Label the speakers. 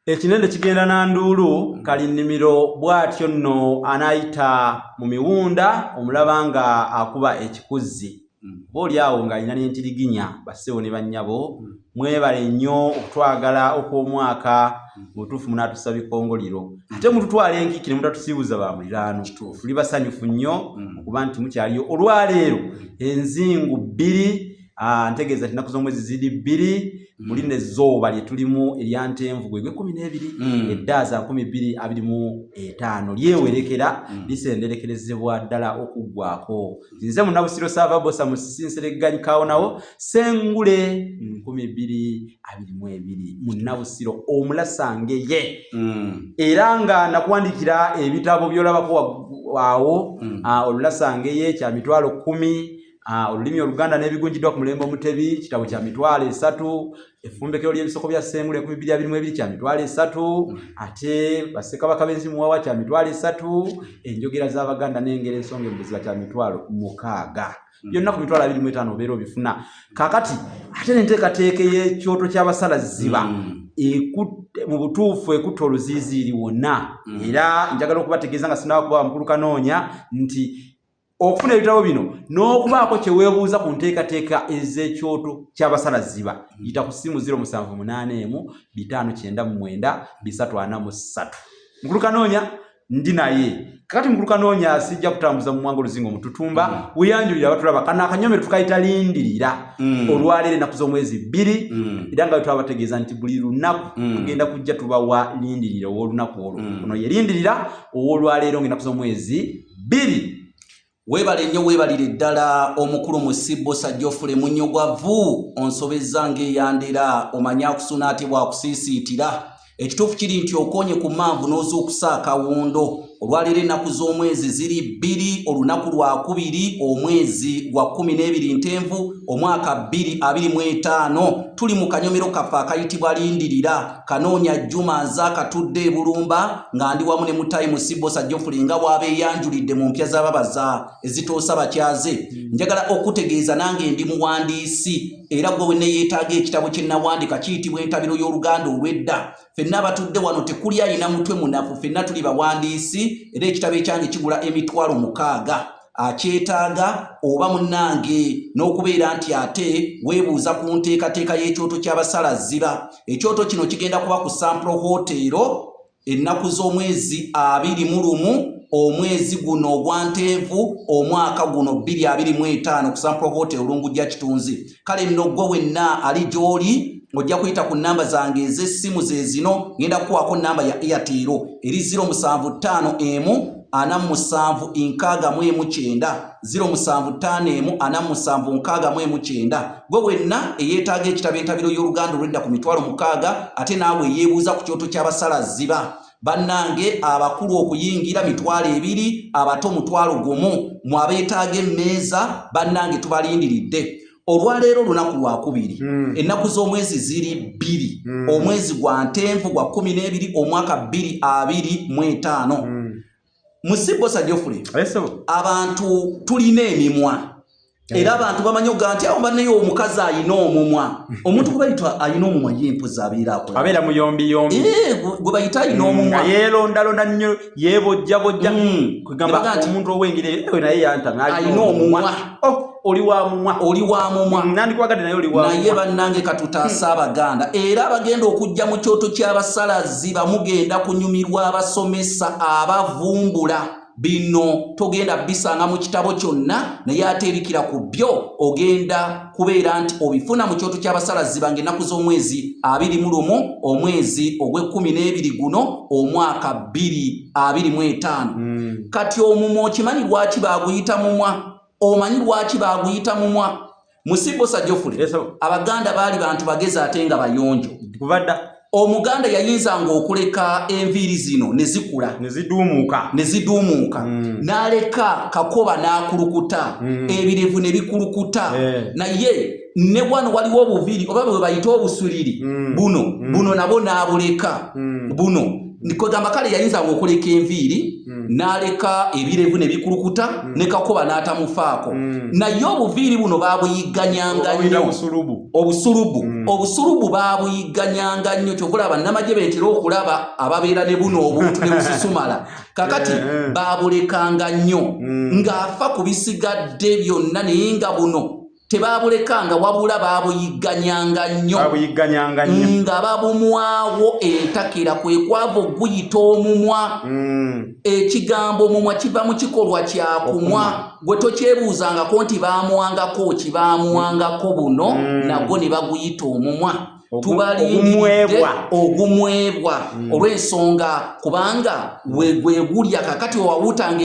Speaker 1: Ekinene kigenda na nduulu Kalinnimiro bw'atyo nno anaayita mu miwunda omulaba nga akuba ekikuzzi oba oli awo ng'alina n'entiriginya. Bassebo ne bannyabo, mwebale nnyo okutwagala okw'omwaka. Mu butuufu munaatusa bikongoliro ate mututwala enkiiki ne mutatusiibuza ba muliraano. Tuli basanyufu nnyo okuba nti mukyaliyo olwaleero. Enzingu bbiri, ntegeeza nti ennaku z'omwezi ziri 2 muli n'ezzooba lye tulimu erya ntenvu gwe gw'e12 eddaaza 2025 lyewerekera lisenderekerezebwa ddala okuggwako. Nze Munnabusiro Saava Bosa Musisi Nseregganyi Kawonawo Sengule 2022, Munnabusiro omulasangeye era nga nakuwandikira ebitabo by'olabako awo. Olulasangeye kya 100,000, olulimi Oluganda n'ebigunjiddwa ku mulembe Omutebi kitabo kya 30,000, effumbekero ly'ebisoko bya Sengule 2022 kya 30,000, ate Bassekabaka b'ensi Muwawa kya 30,000, enjogera z'Abaganda n'engero ensonga emubuziba kya 60,000. Byonna ku 25,000 obeera obifuna. Kaakati ate n'enteekateeka ey'ekyoto ky'abasala ziba mu butuufu ekutte oluziiziiri wonna. Era njagala okubategeeza nga sinaba kuba mukulu Kanoonya nti okufuna ebitabo bino n'okubaako kye weebuuza ku nteekateeka ez'ekyoto ky'abasala ziba, yita ku ssimu 0781 599 343. Mukulu Kanoonya ndi naye kakati. Mukulu Kanoonya, sijja kutambuza mu mwanga oluzinga omututumba. Weyanjulira abatulaba. Kano akanyomero tukayita Lindirira. Olwaleero ennaku z'omwezi 2 era nga twabategeeza nti buli lunaku tugenda kujja tubawa lindirira ow'olunaku olwo. Ono ye lindirira ow'olwaleero ng'ennaku z'omwezi 2.
Speaker 2: Weebale nnyo, weebalire ddala omukulu Musibosa Jofule Munyogwavu. Onsobezza ng'eyandera omanyi akusuna ate bw'akusiisiitira. Ekituufu kiri nti okonye ku manvu n'ozuukusa akawundo. Olwaleero ennaku z'omwezi ziri 2, olunaku lwakubiri, omwezi gwa 12 ntenvu, omwaka 2025. Tuli mu kanyomero kaffe akayitibwa Lindirira. Kanoonya Juma nze akatudde ebulumba nga ndi wamu ne mutayi Musibosa Jofule nga bw'abeeyanjulidde mu mpya z'ababaza ezitoosa bakyaze. Njagala okutegeeza nange ndi muwandiisi, era gwe wenna yeetaaga ekitabo kye nawandika kiyitibwa Entabiro y'Oluganda Olw'edda. Ffenna abatudde wano tekuli ayina mutwe munafu, ffenna tuli bawandiisi, era ekitabo ekyange kigula 60,000. Akyetaaga oba munnange n'okubeera nti ate weebuuza ku nteekateeka y'ekyoto ky'abasala ziba, ekyoto kino kigenda kuba ku Sampro Hotel ennaku z'omwezi 21 omwezi guno ogwa ntenvu, omwaka guno 2025, ku Sampro Hotel Olungujja Kitunzi. Kale nno gwe wenna ali gy'oli ojja kuyita ku namba zange ez'essimu ze zino. Ngenda kukuwaako namba ya Airtel eri 0751 47 61 9, 0751 47 61 9. Gwe wenna eyeetaaga ekitabo Entabiro y'Oluganda Olwedda ku 60,000, ate naawe eyeebuuza ku kyoto ky'abasala ziba, bannange abakulu okuyingira 20,000, abato 10,000. Mu abeetaaga emmeeza, bannange tubalindiridde. Olwaleero olunaku lwakubiri, ennaku z'omwezi ziri 2, omwezi gwa ntenvu gwa 12, omwaka 2025. Musibosa Jofule, abantu tulina emimwa era abantu bamanyi okugaa nti awo bannaye omukazi ayina omumwa. Omuntu gwe bayita ayina omumwa ye mpozi abeera akola
Speaker 1: abeera muyombiyombi.
Speaker 2: Gwe bayita ayina omumwa
Speaker 1: nga yeerondalonda nnyo, yeebojjabojja. Kugamba
Speaker 2: Ne baga nti
Speaker 1: omuntu ow'engeri eyo naye yantama.
Speaker 2: Ayina omumwa.
Speaker 1: Oh, oli wa mumwa.
Speaker 2: Oli wa mumwa.
Speaker 1: Nandikwagadde naye oli wa
Speaker 2: Naye
Speaker 1: mumwa.
Speaker 2: bannange katutaase Abaganda era abagenda okujja mu kyoto ky'abasalazi bamugenda kunyumirwa abasomesa abavumbula bino. Togenda bisanga mu kitabo kyonna, naye ate ebikira ku byo ogenda kubeera nti obifuna mu kyoto ky'abasalazi bange ennaku z'omwezi 21 omwezi ogw'e12 guno, omwaka 2025. Kati omumwa okimanyi lwaki baguyita mumwa? Omanyi lwaki baguyita mumwa, Musibosa Jofule?
Speaker 1: Yes, sir.
Speaker 2: Abaganda baali bantu bagezi ate nga bayonjo.
Speaker 1: Kuva dda.
Speaker 2: Omuganda yayinzanga okuleka enviiri zino ne zikula
Speaker 1: ne ziduumuuka.
Speaker 2: Ne ziduumuuka, n'aleka kakoba n'akulukuta, ebirevu ne bikulukuta. Naye ne wano waliwo obuviiri oba bwe bayita obusuliri buno, buno nabwo n'abuleka buno. Kwegamba kale yayinzanga okuleka enviiri n'aleka ebirevu ne bikulukuta ne kakoba n'atamufaako, naye obuviiri buno baabuyigganyanga
Speaker 1: Obuyita
Speaker 2: nnyo.
Speaker 1: Busulubu.
Speaker 2: Obusulubu, obusulubu baabuyigganyanga nnyo. Kyova olaba bannamagye bentera okulaba ababeera ne buno obuntu ne bususumala. Kakati baabulekanga nnyo ng'afa ku bisigadde byonna, naye nga buno tebaabulekanga, wabula baabuyigganyanga nnyo.
Speaker 1: Babuyigganyanga nnyo.
Speaker 2: Nga babumwawo entakera, kwe kwava oguyita omumwa. Ekigambo omumwa kiva mu kikolwa kya kumwa. Gwe tokyebuuzangako nti baamuwangako ki? Baamuwangako buno, nagwo ne baguyita omumwa. Tubalindiridde.
Speaker 1: Ogumwebwa.
Speaker 2: Ogumwebwa, olw'ensonga kubanga we gwe gulya kakati owawutanga.